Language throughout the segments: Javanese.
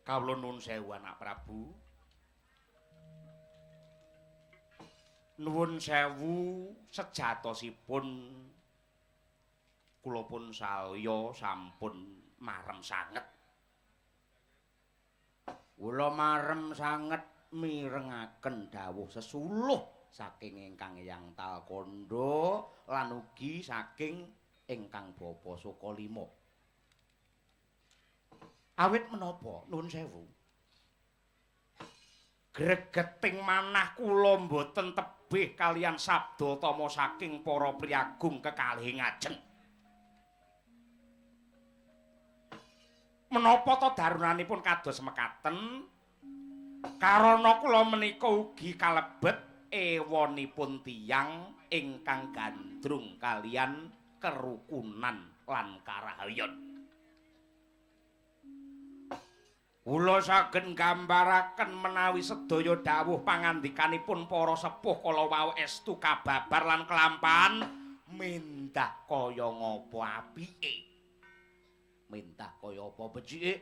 Kawula nuwun sewu anak Prabu. Nuwun sewu sejatosipun kula pun salya sampun marem sanget. Kula marem sanget mirengaken dawuh sesuluh saking ingkang Eyang Talkandha lan ugi saking ingkang Bapa Sukalima. Awit menapa nuwun sewu? Gregeting manah kula mboten tebih kaliyan sabda tama saking para priyagung kekalih ngajeng. Menapa ta darunanipun kados mekaten? Karana kula menika ugi kalebet ewonipun tiyang ingkang gandrung kaliyan kerukunan lan karahayon. Kula saged nggambaraken menawi sedaya dawuh pangandikanipun para sepuh kala wau estu kababar lan kelampahan mindah kaya ngapa apike. Mindah kaya apa becike.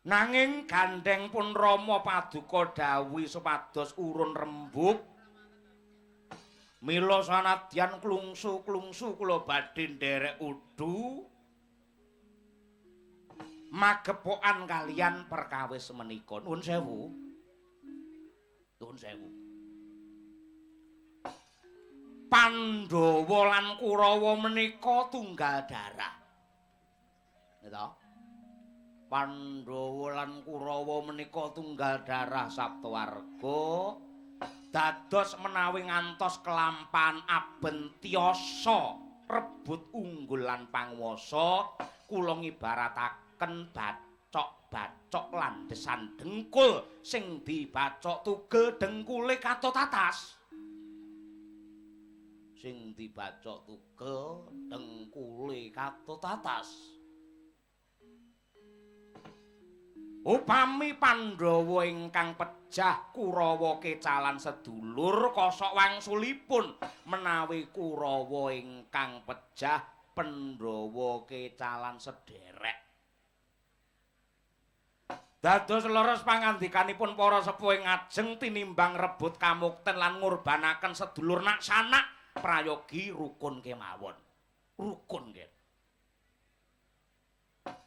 Nanging gandheng pun Rama paduka dawuhi supados urun rembug. Mila sanadyan klungsu-klungsu kula badhe nderek udu magepokan kaliyan perkawis menika. Nuwun sewu. Nuwun sewu. Pandhawa lan Kurawa menika tunggal darah. Nggih. Pandhawa lan Kurawa menika tunggal darah saptawarga. Dados menawi ngantos kelampahan aben tiyasa rebut unggul lan panguwasa, kula ngibarataken bacok-bacok landesan dengkul sing dibacok tugel dengkule katotatas. Sing dibacok tugel dengkule katotatas. Upami Pandhawa ingkang pejah Kurawa kecalan sedulur kosok wangsulipun menawi Kurawa ingkang pejah Pandhawa kecalan sederek. Dados leres pangandikanipun para sepuh ing ngajeng tinimbang rebut kamukten lan ngurbanaken sedulur nak sanak prayogi rukun kemawon. Rukun nggih.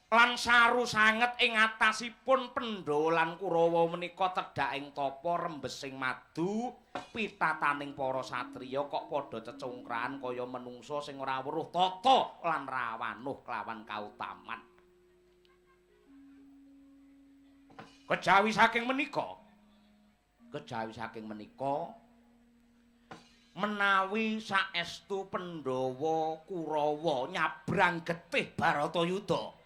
Lan saru sanget ing atasipun Pandhawa lan Kurawa menika tedhak ing tapa rembesing madu pitataning para satriya kok padha cecungkrahan kaya menungsa sing ora weruh tata lan rawanuh kelawan kautaman. Kejawi saking menika menawi saestu Pandhawa Kurawa nyabrang getih Baratayuda.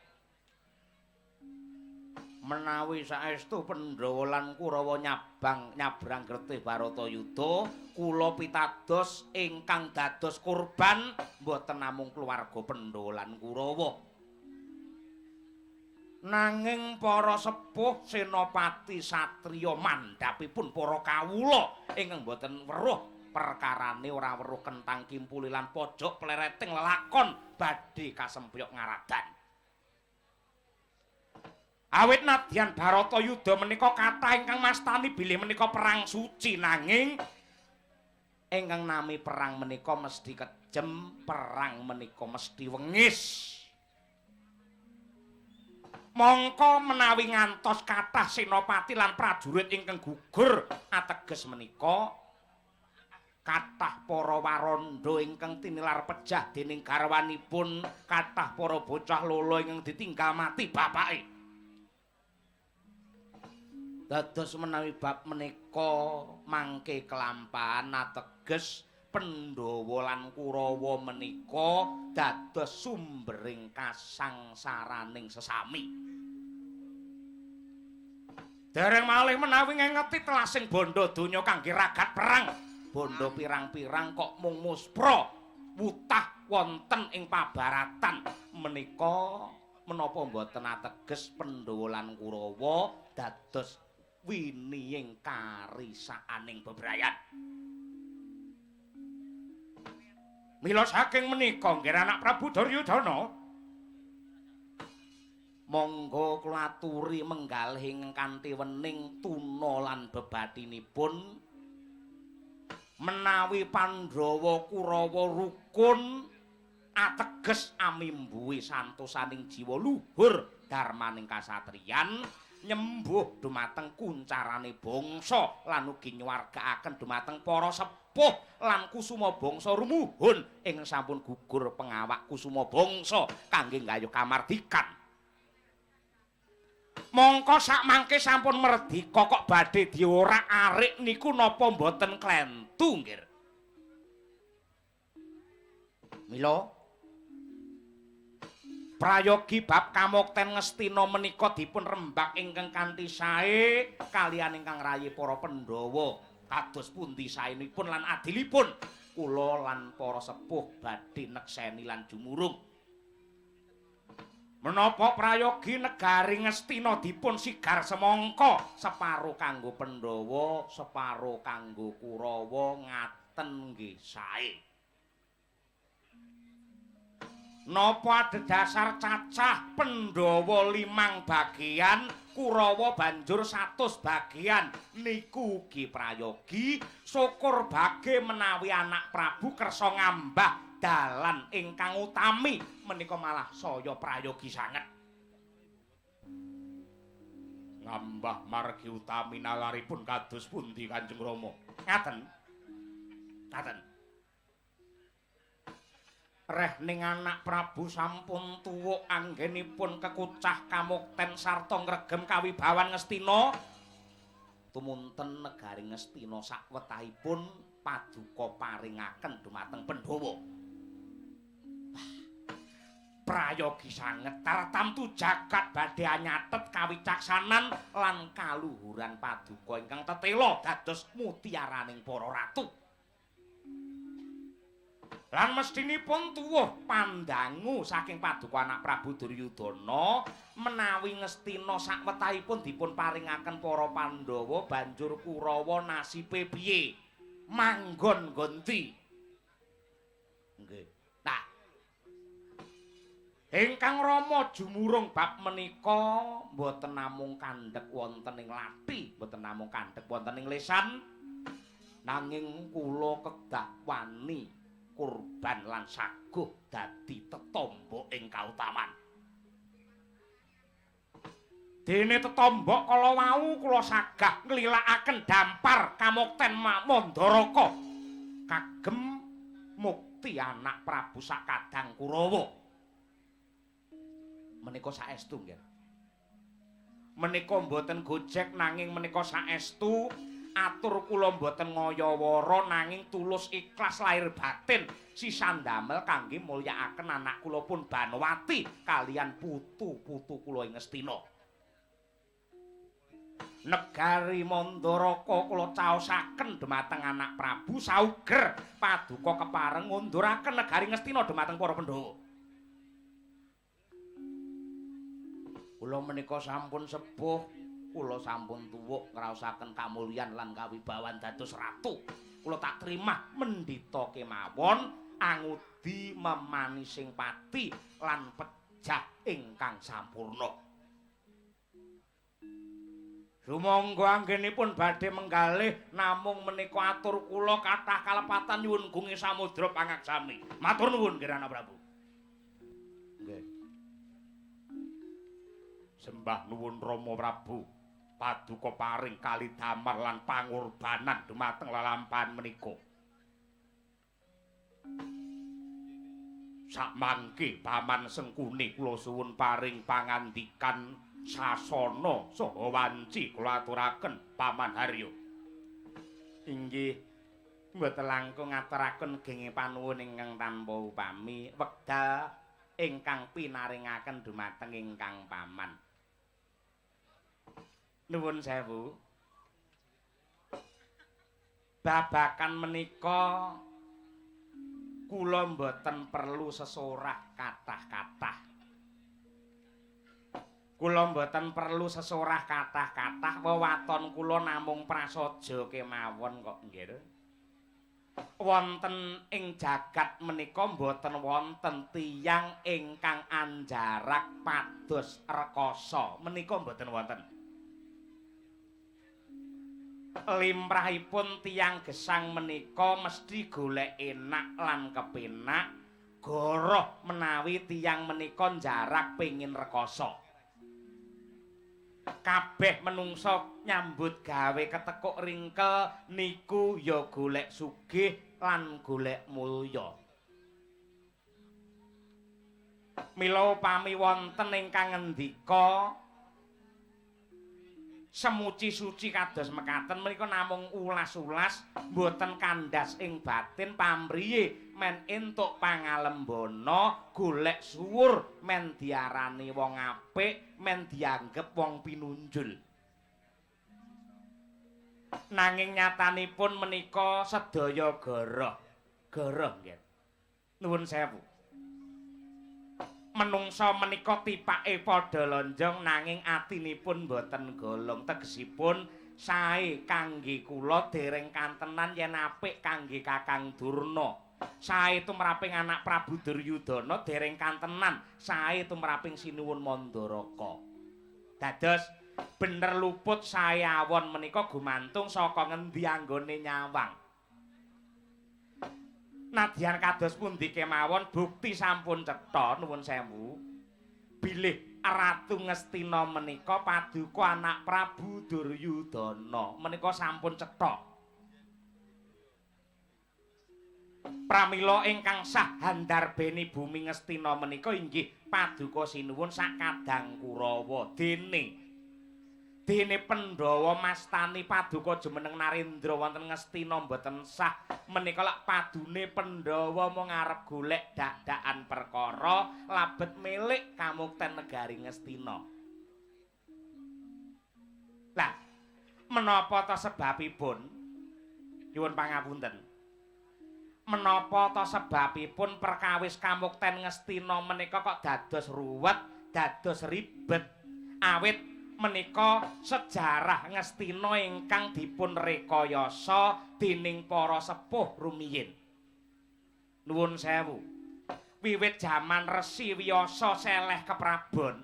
Menawi saestu Pandhawa lan Kurawa nyabrang getih Baratayuda, kula pitados ingkang dados korban mboten namung keluarga Pandhawa lan Kurawa. Nanging para sepuh senopati satriya mandhapipun para kawula ingkang mboten weruh perkarane ora weruh kentang kimpuli lan pojok plereting lelakon badhe kasempyok ngaradan. Awit nadyan Baratayuda menika kathah ingkang mastani bilih menika perang suci, nanging ingkang nami perang menika mesti kejem, perang menika mesti wengis. Mongko menawi ngantos kathah senopati lan prajurit ingkang gugur ateges menika kathah para warandha ingkang tinilar pejah dening garwanipun, kathah para bocah lolo ingkang ditinggal mati bapake. Dados menawi bab menika mangke kelampahan ateges Pandhawa lan Kurawa menika dados sumbering kasangsaraning sesami. Dereng malih menawi ngengeti telasing bandha donya kangge ragat perang, bandha pirang-pirang kok mung muspra wutah wonten ing pabaratan menika menapa mboten ateges Pandhawa lan Kurawa dados winiying karisaaning bebrayan. Mila saking menika nggih anak Prabu Duryudana Monggo kula aturi menggalih ingkang kanthi wening tuna lan bebatinipun. Menawi Pandhawa Kurawa rukun ateges amimbuhi santosaning jiwa luhur darmaning kasatriyan, nyembuh dumateng kuncarane bangsa lan ugi nyuwargaaken dumateng para sepuh lan kusuma bangsa rumuhun ing sampun gugur pengawak kusuma bangsa kangge nggayuh kamardikan. Mongko sakmangke sampun merdika kok badhe diorak-arik niku napa mboten klentu nggih? Mila prayogi bab kamukten Ngastina menika dipun rembak ingkang kanthi sae kaliyan ingkang rayi para Pandhawa kados pundi saenipun lan adilipun kula lan para sepuh badhe nekseni lan jumurung. Menapa prayogi negari Ngastina dipun sigar semangka, separo kanggo Pandhawa, separo kanggo Kurawa, ngaten nggih sae. Napa adhedhasar cacah Pandhawa 5 bagian, Kurawa banjur 100 bagian, niku ugi prayogi syukur bage menawi anak Prabu kersa ngambah dalan ingkang utami menika malah saya prayogi sanget. Ngambah margi utami nalaripun kados pundi Kanjeng Rama? Ngaten. Ngaten. Reh ning anak Prabu sampun tuwuk anggenipun kekucah kamukten sarta ngregem kawibawan Ngastina. Tumunten negari Ngastina sakwetahipun paduka paringaken dumateng Pandhawa. Prayogi sanget tartamtu jagat badhe anyatet kawicaksanan lan kaluhuran paduka ingkang tetela dados mutiaraning para ratu. Lan mestinipun tuwuh pandangu saking paduka anak Prabu Duryudana menawi Ngastina sakwetahipun dipun paringaken para Pandhawa banjur Kurawa nasibe piye? Manggon gonti. Nggih. Nah, ingkang Rama jumurung bab menika mboten namung kandhek wonten ing lathi, mboten namung kandhek wonten ing lesan, nanging kula kedah wani kurban lan saguh dadi tetamba ing kautaman. Dene tetamba kala wau kula sagah nglilakaken dampar kamukten Mandaraka kagem mukti anak Prabu sakadang Kurawa. Menika saestu nggih. Menika mboten gojek nanging menika saestu atur kula mboten ngayawara nanging tulus ikhlas lahir batin sisan damel kangge mulyakaken anak kula pun Banowati kalian putu-putu kula ing Ngastina. Negari Mandaraka kula caosaken dumateng anak Prabu sauger paduka kepareng ngunduraken negari Ngastina dumateng para Pandhawa. Kula menika sampun sepuh, kula sampun tuwuk ngraosaken kamulyan lan kawibawan dados ratu. Kula tak terima mendhita kemawon angudi memanising pati lan pejah ingkang sampurna. Sumangga anggenipun badhe menggalih namung menika atur kula kathah kalepatan nyuwun gunge samudra pangaksami. Matur nuwun Kirana Prabu. Nggih. Sembah nuwun Rama Prabu, paduka paring kali damar lan pangorbanan dumateng lelampahan menika. Sakmangke Paman Sengkuni kula suwun paring pangandikan sasana saha wanci kula aturaken Paman Haryo. Inggih, mboten langkung ngaturaken genge panuwun ingkang tanpa upami wekdal ingkang pinaringaken dumateng ingkang paman. Nuwun sewu. Babakan menika kula mboten perlu sesorah kathah-kathah. Kula mboten perlu sesorah kathah-kathah, wewaton kula namung prasaja kemawon kok nggih. Wonten ing jagat menika mboten wonten tiyang ingkang anjarak pados rekasa. Menika mboten wonten. Limrahipun tiyang gesang menika mesti golek enak lan kepenak, goroh menawi tiyang menika njarak pengin rekasa. Kabeh menungsa nyambut gawe ketekuk ringkel niku ya golek sugih lan golek mulya. Mila upami wonten ingkang ngendika semuci suci kados mekaten menika namung ulas-ulas mboten kandhas ing batin pamriye men entuk pangalembana golek suwur men diarani wong apik men dianggep wong pinunjul. Nanging nyatanipun menika sedaya goroh. Goroh nggih. Nuwun sewu. Menungsa menika tipake padha lonjong nanging atinipun boten golong, tegesipun sae kangge kula dereng kantenan yen apik kangge Kakang Durna, sae tumraping anak Prabu Duryudana dereng kantenan sae tumraping Sinuwun Mandaraka. Dados bener luput sae awon menika gumantung saka ngendi anggone nyawang. Nadyan kados pundi kemawon bukti sampun cetha nuwun sewu bilih Ratu Ngastina menika paduka anak Prabu Duryudana menika sampun cetha. Pramila ingkang sah handarbeni bumi Ngastina menika inggih paduka sinuwun sakadang Kurawa. Dene Pandhawa mastani paduka jumeneng Narendra wonten Ngastina mboten sah menika lak padune Pandhawa mung arep golek dak-dakan perkara labet milik kamukten negari Ngastina. Lah menapa ta sebabipun? Nyuwun pangapunten. Menapa ta sebabipun perkawis kamukten Ngastina menika kok dados ruwet, dados ribet? Awit menika sejarah Ngastina ingkang dipun rekayasa dening para sepuh rumiyin. Nuwun sewu. Wiwit jaman Resi Wiyasa seleh keprabon.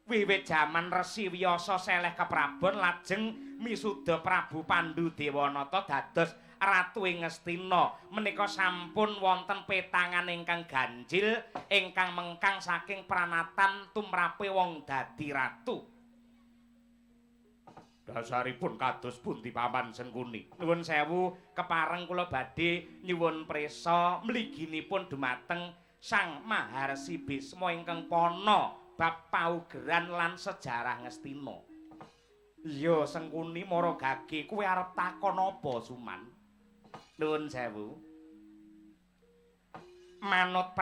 Wiwit jaman Resi Wiyasa seleh keprabon lajeng misuda Prabu Pandu Dewanata dados Ratu ing Ngastina. Menika sampun wonten petangan ingkang ganjil ingkang mengkang saking pranatan tumrape wong dadi ratu. Dasaripun kados pundi Paman Sengkuni? Nuwun sewu, kepareng kula badhe nyuwun prisa mliginipun dumateng Sang Maharsi Bisma ingkang pana bab paugeran lan sejarah Ngastina. Iya Sengkuni mara gage, kowe arep takon apa Suman? Nuwun sewu. Manut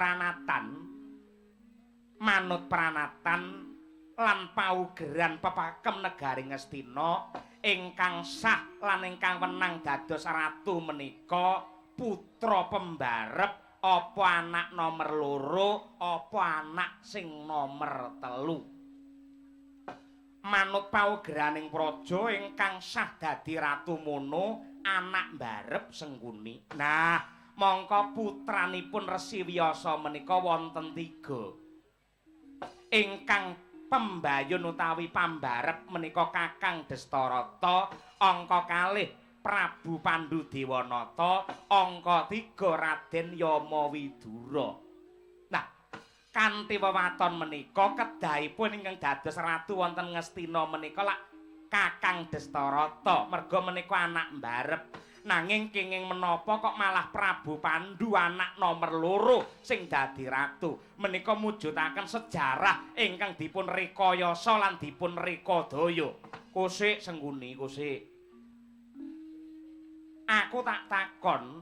pranatan lan paugeran pepakem negari Ngastina ingkang sah lan ingkang wenang dados ratu menika putra pembarep apa anak nomer 2 apa anak sing nomer 3. Manut paugeraning praja ingkang sah dadi ratu mono anak mbarep Sengkuni. Nah, mongko putranipun Resi Wiyasa menika wonten 3. Ingkang pembayun utawi pambarep menika Kakang Destarata, angka 2 Prabu Pandu Dewanata, angka 3 Raden Yama Widura. Nah, kanthi wewaton menika kedahipun ingkang dados ratu wonten Ngastina menika lak Kakang Destarata, merga menika anak mbarep. Nanging kenging menapa kok malah Prabu Pandu anak nomer 2 sing dadi ratu. Menika mujudaken sejarah ingkang dipun rekayasa lan dipun rekadaya. Kusik Sengkuni, kusik. Aku tak takon,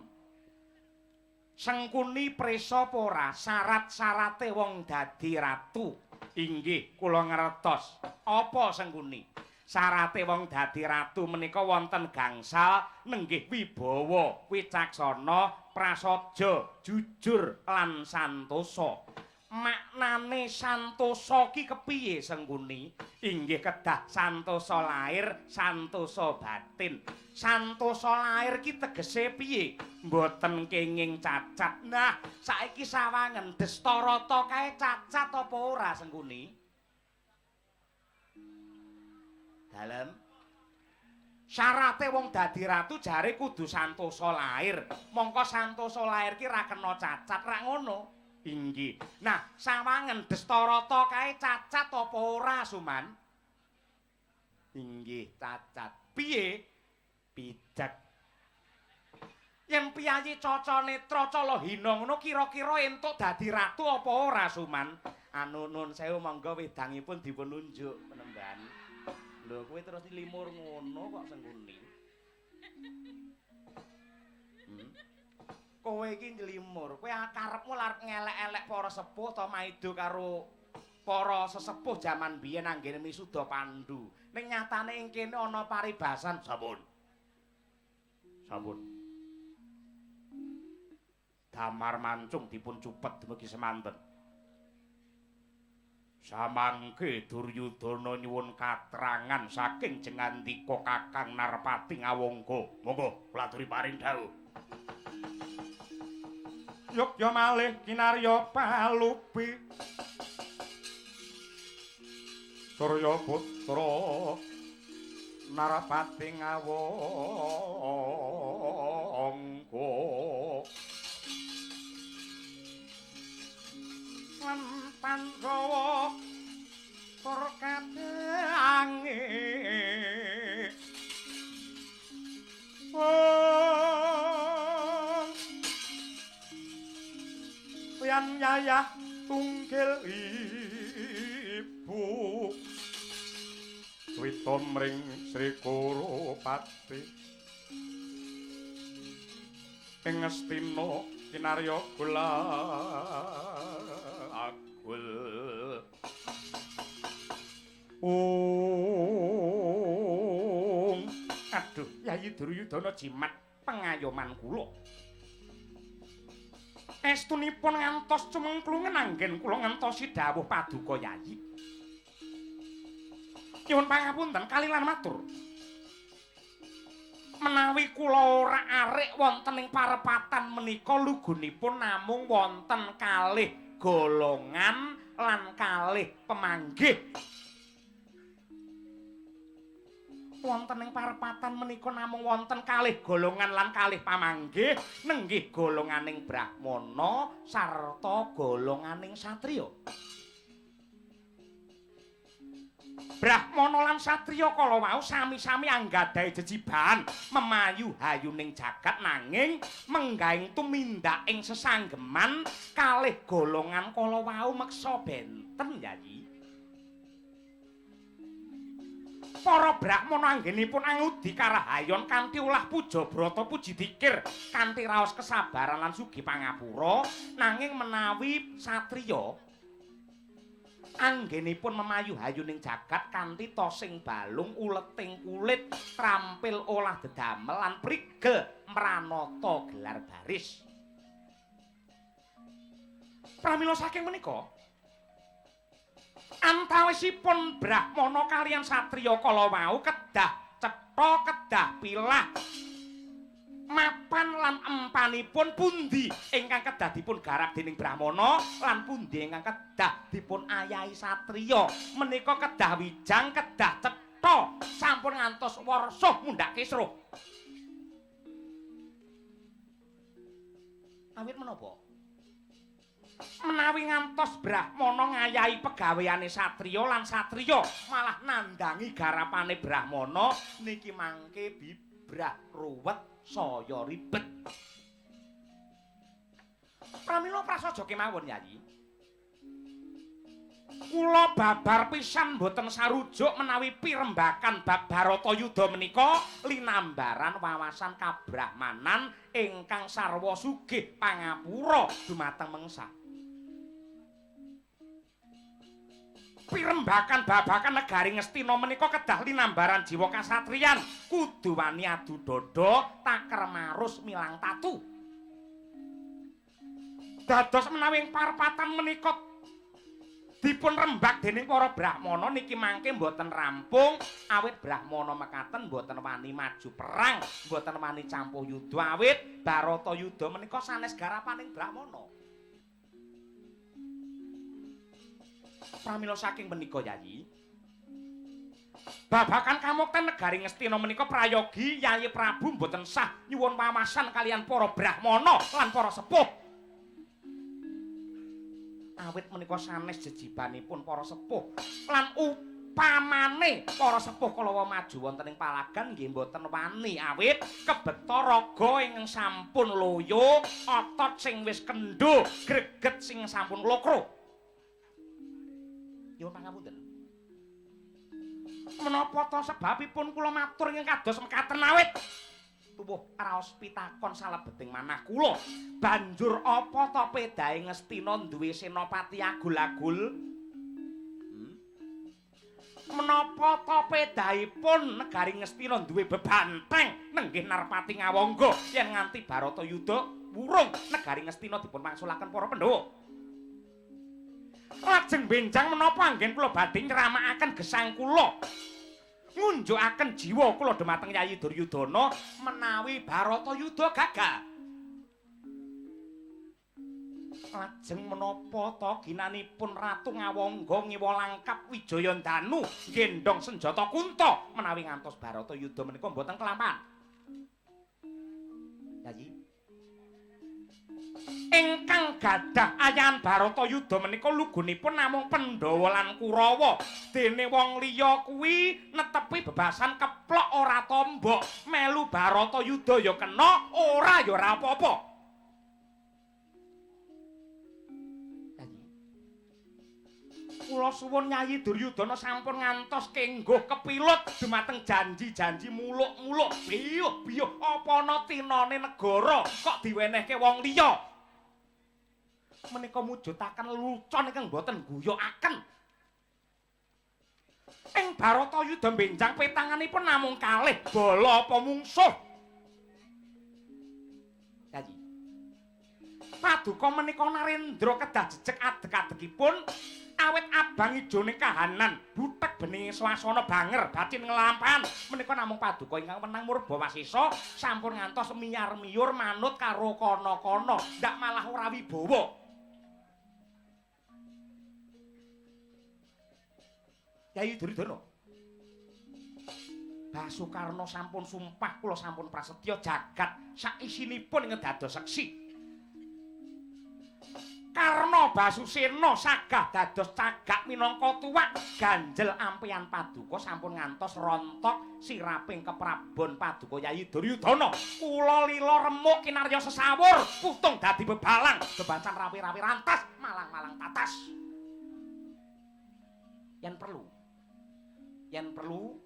Sengkuni prisa apa ora syarat-syarate wong dadi ratu? Inggih, kula ngertos. Apa Sengkuni? Syarate wong dadi ratu menika wonten gangsal nenggih wibawa, wicaksana, prasaja, jujur lan santosa. Maknane santosa ki kepiye Sengkuni? Inggih kedah santosa lair, santosa batin. Santosa lair ki tegese piye? Mboten kenging cacat. Nah, saiki sawangen Destarata kae cacat apa ora Sengkuni? Dalem. Syarate wong dadi ratu jare kudu santosa lair. Mongko santosa lair ki ra kena cacat, ra ngono? Inggih. Nah, sawangen Destarata kae cacat apa ora, Suman? Inggih, cacat. Piye? Pijak. Yen piyayi Caca Netra Calahina ngono kira-kira entuk dadi ratu apa ora, Suman? Anu nun sewu monggo wedangipun dipun unjuk penemban. Lho, kowe terus limur ngono kok Sengkuni. Kowe iki njlimur, kowe karepmu arep ngelek-elek para sepuh ta maido karo para sesepuh jaman biyen anggene misuda Pandu. Ning nyatane ing kene ana paribasan sampun. Sampun. Damar mancung dipun cupet dumugi semanten. Samangke Duryudana nyuwun katrangan saking jengandika Kakang Narpati Ngawangga. Monggo kula aturi paring dawuh. Yogya malih kinarya palupi Surya putra Narpati Ngawangga. Lan Pandhawa tur kadange Yan yayah tunggil ibu Wita mring Sri Kurupati ing Ngastina kinarya gula agul. Aduh, Yayi Duryudana jimat pengayoman kula. Estunipun ngantos cumengklungen anggen kula ngentosi dawuh paduka Yayi. Nyuwun pangapunten kalilan matur. Menawi kula ora arik wonten ing parepatan menika lugunipun namung wonten kalih golongan lan kalih pemanggih. Wonten ing parepatan menika namung wonten kalih golongan lan kalih pamanggih, nenggih golonganing brahmana sarta golonganing satriya. Brahmana lan satriya kala wau sami-sami anggadhahi jejibahan memayu hayuning jagat, nanging menggahing tumindak ing sesanggeman kalih golongan kala wau meksa benten Yayi. Para brahmana anggenipun angudi karahayon kanthi ulah puja brata puji dikir kanthi raos kesabaran lan sugih pangapura, nanging menawi satriya anggenipun memayu hayuning jagat kanthi tosing balung uleting kulit trampil olah dedamel lan prigel mranata gelar baris. Pramila saking menika antawisipun brahmana kaliyan satriya kala wau kedah cetha kedah pilah mapan lan empanipun pundi ingkang kedah dipun garap dening brahmana lan pundi ingkang kedah dipun ayahi satriya. Menika kedah wijang kedah cetha sampun ngantos warsuh mundhak kisruh. Awit menapa? Menawi ngantos brahmana ngayahi pegaweane satriya lan satriya malah nandangi garapane brahmana niki mangke bibrah ruwet saya ribet. Pramila prasaja kemawon Yayi, kula babar pisan boten sarujuk menawi pirembakan bab Baratayuda menika linambaran wawasan kabrahmanan ingkang sarwa sugih pangapura dumateng mengsa. Pirembakan babakan negari Ngastina menika kedah linambaran jiwa kasatriyan, kudu wani adu dada, taker marus milang tatu. Dados menawi ing parepatan menika Dipun rembak dening para brahmana niki mangke mboten rampung awit brahmana mekaten mboten wani maju perang, mboten wani campuh yuda awit Baratayuda menika sanes garapaning brahmana. Pramila saking menika Yayi, babakan kamukten negari Ngastina menika prayogi Yayi Prabu mboten sah nyuwun wawasan kalian para brahmana lan para sepuh. Awit menika sanes jejibanipun para sepuh lan upamane para sepuh kalawa maju wonten ing palagan nggih mboten wani awit kebeta raga ingkang sampun loyo, otot sing wis kendho, greget sing sampun lokro. Nyuwun pangapunten. Menapa ta sebabipun kula matur ingkang kados mekaten awit tuwuh raos pitakon salebeting manah kula. Banjur apa ta pedahe Ngastina duwe senopati agul-agul? Menapa ta pedahipun negari Ngastina duwe bebanteng nenggih Narpati Ngawangga yen nganti Baratayuda wurung negari Ngastina dipun wangsulaken para Pandhawa? Lajeng benjang menapa anggen kula badhe nyramakaken gesang kula, ngunjukaken jiwa kula dhumateng Yayi Duryudana menawi Baratayuda gagal. Lajeng menapa ta ginanipun Ratu Ngawangga ngiwa langkap Wijayandanu gendhong senjata kunta menawi ngantos Baratayuda menika mboten kelampahan. Yayi, ingkang gadah ayahan Baratayuda menika lugunipun namung Pandhawa lan Kurawa. Dene wong liya kuwi netepi bebasan keplok ora tombok. Melu Baratayuda ya kena, ora ya ora apa-apa. Kula suwun Yayi Duryudana sampun ngantos kengguh kepilut dumateng janji-janji muluk-muluk. Biyuh-biyuh apa ana tinane negara kok diwenehke wong liya. Menika mujudaken lelucon ingkang boten guyokaken. Ing Baratayuda benjang petanganipun namung kalih bala apa mungsuh. Yayi, paduka menika Narendra kedah jejeg adeg-adegipun awit abang ijone kahanan butek bening swasana banger bacin nglampahan menika namung paduka ingkang wenang murba wasisa sampun ngantos miyar-miyur manut karo kana-kana ndak malah ora wibawa. Yayi Duryudana, Basukarna sampun sumpah kula sampun prasetya jagat saisinipun ing dados seksi. Karna Basusena sagah dados cagak minangka tuwak ganjel ampeyan paduka sampun ngantos rontok siraping keprabon paduka Yayi Duryudana. Kula lila remuk kinarya sesawur putung dadi bebalang bebacan rapi-rapi rantas malang-malang tatas. Yen perlu, yen perlu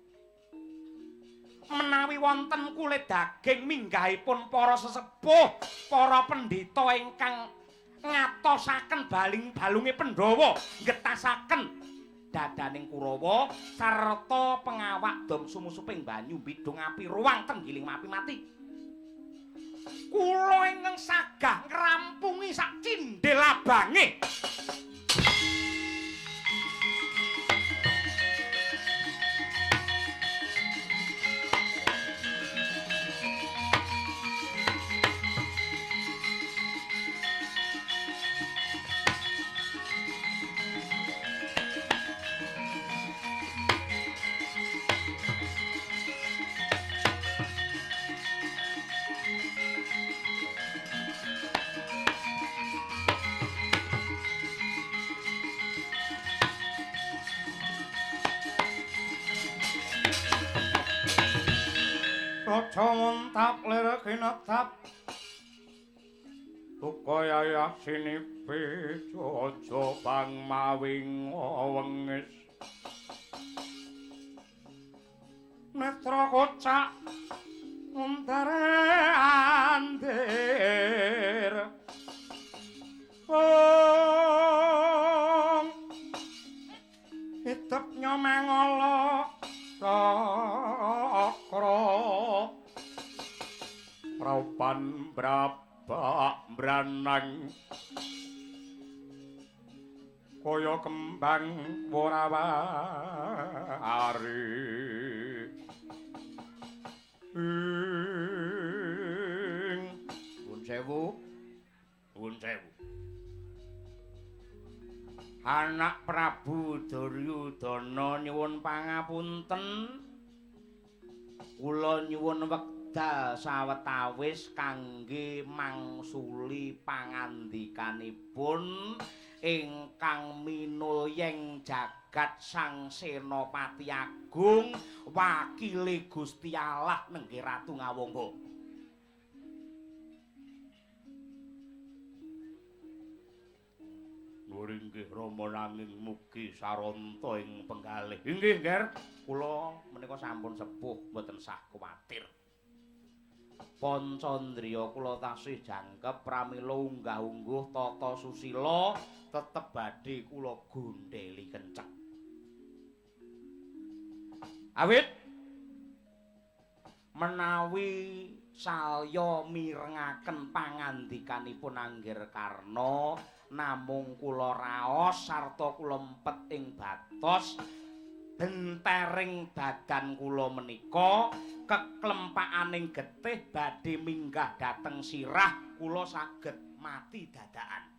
menawi wonten kulit daging minggahipun para sesepuh, para pendhita ingkang ngatosaken baling-balunge Pandhawa, getasaken dadaning Kurawa sarta pengawak dom sumusuping banyu bidung api ruang tenggiling mapi mati. Kula ingkang sagah ngrampungi sak cindhil abange. Raja muntap lir kinetap duka yayah sinipi aja bang mawing wengis netra kocak untare andir wong hitep nyomengolo cakra praupan brabak branang Kaya kembang worawari. Nuwun sewu. Nuwun sewu. Anak Prabu Duryudana nyuwun pangapunten. Kula nyuwun wekdal sawetawis kangge mangsuli pangandikanipun ingkang minulyeng jagat Sang Senopati Agung wakile Gusti Allah nenggih Ratu Ngawangga. Inggih Rama nanging mugi saranta ing penggalih. Inggih, Nger. Kula menika sampun sepuh mboten sah kuwatir. Pancandriya kula tasih jangkep pramila unggah-ungguh tata susila tetep badhe kula gondheli kenceng. Awit menawi salya mirengaken pangandikanipun Angger Karna namung kula raos sarta kula empet ing batos bentering badan kula menika keklempakaning getih badhe minggah dhateng sirah kula saged mati dadakan.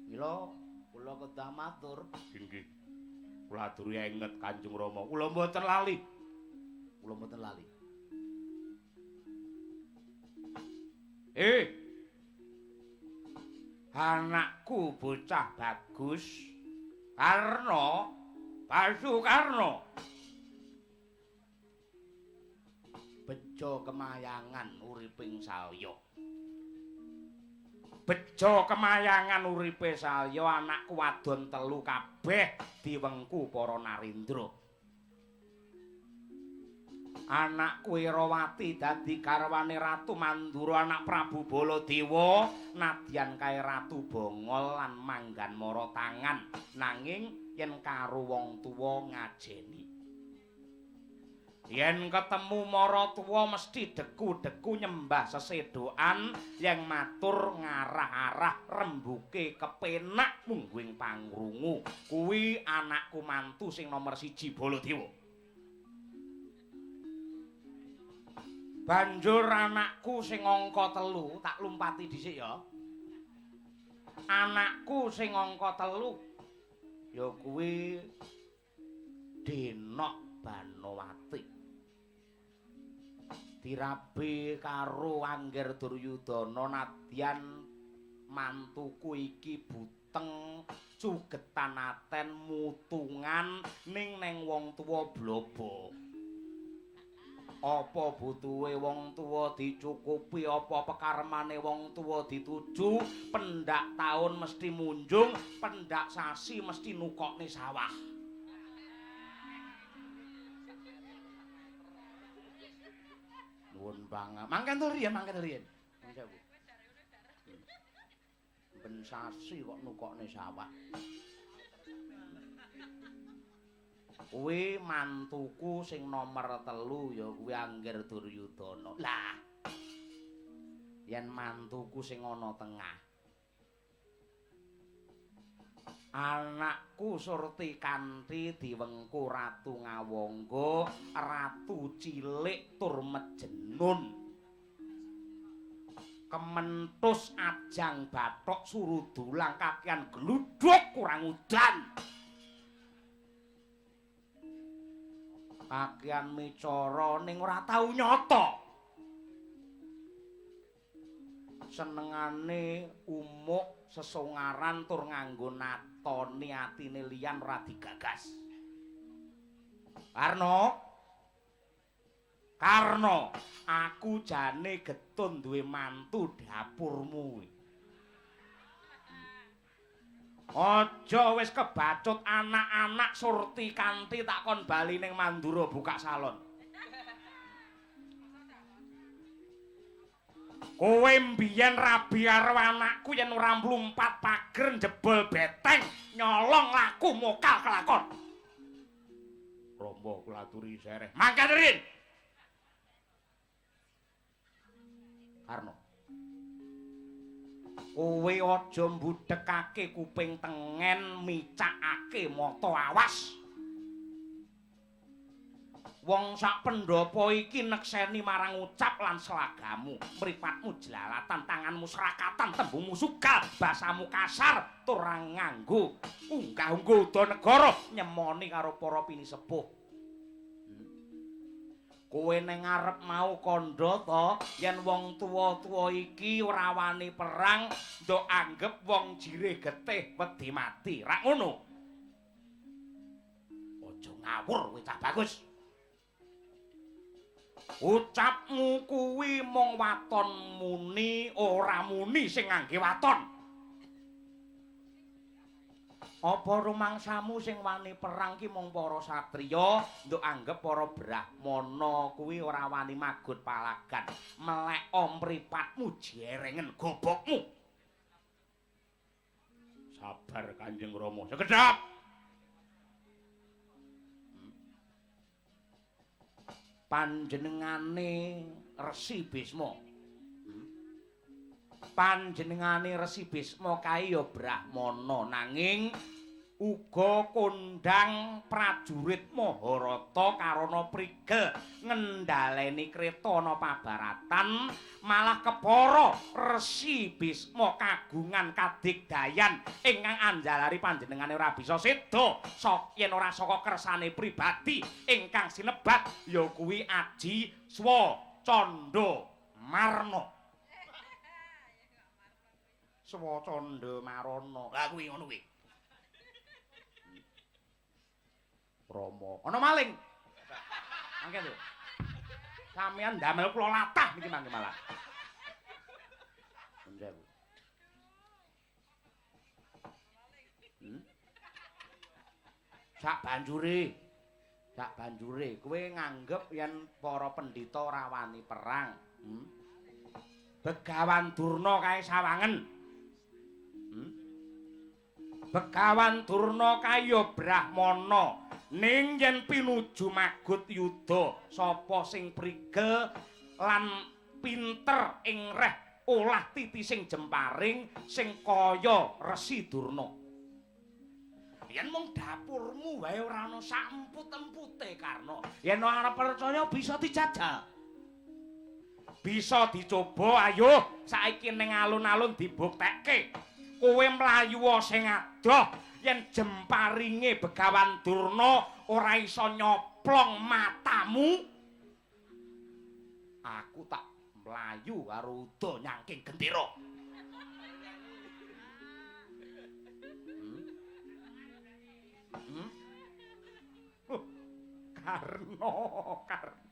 Mila kula kedah matur. Inggih. Kula aturi enget Kanjeng Rama. Kula mboten lali. Kula mboten lali. Anakku bocah bagus Karna Basukarna bejo kemayangan uriping salya. Bejo kemayangan uripe salya anakku wadon telu kabeh diwengku para narendra. Anakku Irawati dadi garwane Ratu Mandura anak Prabu Baladewa nadyan kae Ratu Bongol lan manggan mara tangan nanging yen karo wong tuwa ngajeni. Yen ketemu mara tuwa mesti deku-deku nyembah sesedokan yen matur ngarah-arah rembuke kepenak mungguing pangrungu. Kuwi anakku mantu sing nomor 1 Baladewa. Banjur anakku sing angka 3 tak lumpati dhisik ya. Anakku sing angka 3 ya kuwi Denok Banowati. Dirabi karo Angger Duryudana nadyan mantuku iki buteng cugetan aten mutungan ning neng wong tuwa blobo. Apa butuhe wong tuwa dicukupi, apa pekarmane wong tuwa dituju, pendak taun mesti munjung, pendak sasi mesti nukokne sawah. Nuwun banget. Mangken to riyen, mangken riyen. Ben sasi kok nukokne sawah. Kuwi mantuku sing nomor 3 ya kuwi Angger Duryudana. Lah yen mantuku sing ana tengah anakku Surti kanthi diwengku Ratu Ngawangga, ratu cilik tur mejenun. Kementus ajang bathok surudulang kakean gluduk kurang udan. Kakean micara ning ora tau nyata. Senengane umuk sesongaran tur nganggo natoni atine liyan ora digagas. Karno, Karno, aku jane getun duwe mantu dapurmu. Aja wis kebacut anak-anak Surti kanthi tak kon bali ning Mandura buka salon. Kowe mbiyen rabi karo anakku yen ora mlumpat pager njebol beteng, nyolong laku mokal kelakon. Rama kula aturi sereh. Mangkat rin. Karno. Kowe aja mbudhekake kuping tengen, micakake mata awas. Wong sak pendhapa iki nekseni marang ucap lan slagamu, mripatmu jlalatan, tanganmu srakatan, tembungmu sugal, basamu kasar, tur ora nganggo unggah-ungguh uda negara, nyemoni karo para pinisepuh. Kowe ning ngarep mau kandha to, yen wong tuwa-tuwa iki ora wani perang, ndok anggep wong jirih getih wedi mati. Rak ngono? Aja ngawur kowe cah bagus. Ucapmu kuwi mung waton muni, ora muni sing ngangge waton. Apa rumangsamu sing wani perang ki mung para satriya, nduk anggep para brahmana kuwi ora wani magut palagan. Melek mripatmu jerengen gobokmu. Sabar Kanjeng Rama. Sekedhap. Panjenengane Resi Bisma. Panjenengane Resi Bisma kae ya brahmana, nanging uga kondang prajurit Maharata karana prigel ngendhaleni kreta ana pabaratan, malah kepara Resi Bisma kagungan kadigdayan ingkang anjalari panjenengane ora bisa seda sok yen ora saka kersane pribadi ingkang sinebat ya kuwi Aji Swa Candha Marna. Swa Candha Marana. Lah kuwi ngono kuwi. Rama, ana maling. Mangke lho. Sampeyan ndamel kula latah niki mangke malah. Njengu. Sak banjure kowe nganggep yen para pendhita ora wani perang. Begawan Durna kae sawangen. Begawan Durna kae ya brahmana. Ning yen pinuju magut yuda, sapa sing prigel lan pinter ing reh olah titi sing jemparing sing kaya Resi Durna. Yen mung dapurmu wae ora ana sak emput-empute Karna. Yen ora percaya bisa dijajal. Bisa dicoba, ayo saiki ning alun-alun dibuktekke. Kowe mlayu sing adoh yen jemparinge Begawan Durna ora iso nyoplong matamu, aku tak mlayu karo uda nyangking gendera. Karna, Karna.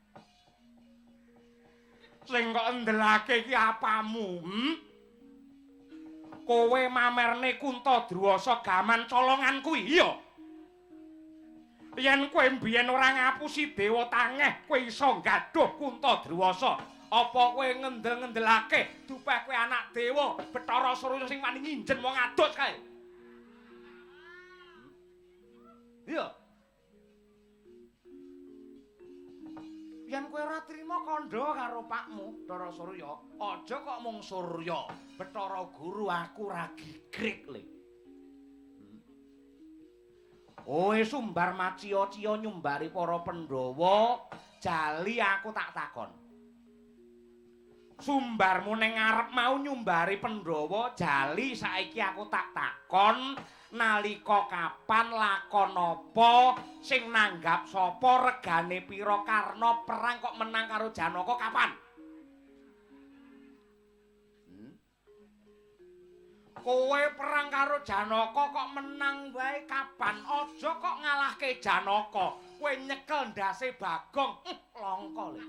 Sing kok ndelake iki apamu? Kowe mamerne Kunta Druwasa gaman colongan kuwi iya. Yen kowe mbiyen ora ngapusi Dewa Tangeh, kowe iso nggaduh Kunta Druwasa. Apa kowe ngendel-ngendelake dupeh kowe anak dewa Bathara Surya sing wani nginjen wong adus kae? Iya. Yen kowe ora trima kandha karo pakmu Bathara Surya, aja kok mung Surya, Bathara Guru aku ora gigrik le. Kowe sumbar maciya-ciya nyumbari para Pandhawa, jali aku tak takon. Sumbarmu ning ngarep mau nyumbari Pandhawa, jali saiki aku tak takon. Nalika kapan lakon apa sing nanggap sapa regane pira Karna perang kok menang karo Janaka kapan? Kowe perang karo Janaka kok menang wae kapan? Aja kok ngalahke Janaka. Kowe nyekel ndase Bagong, langka le.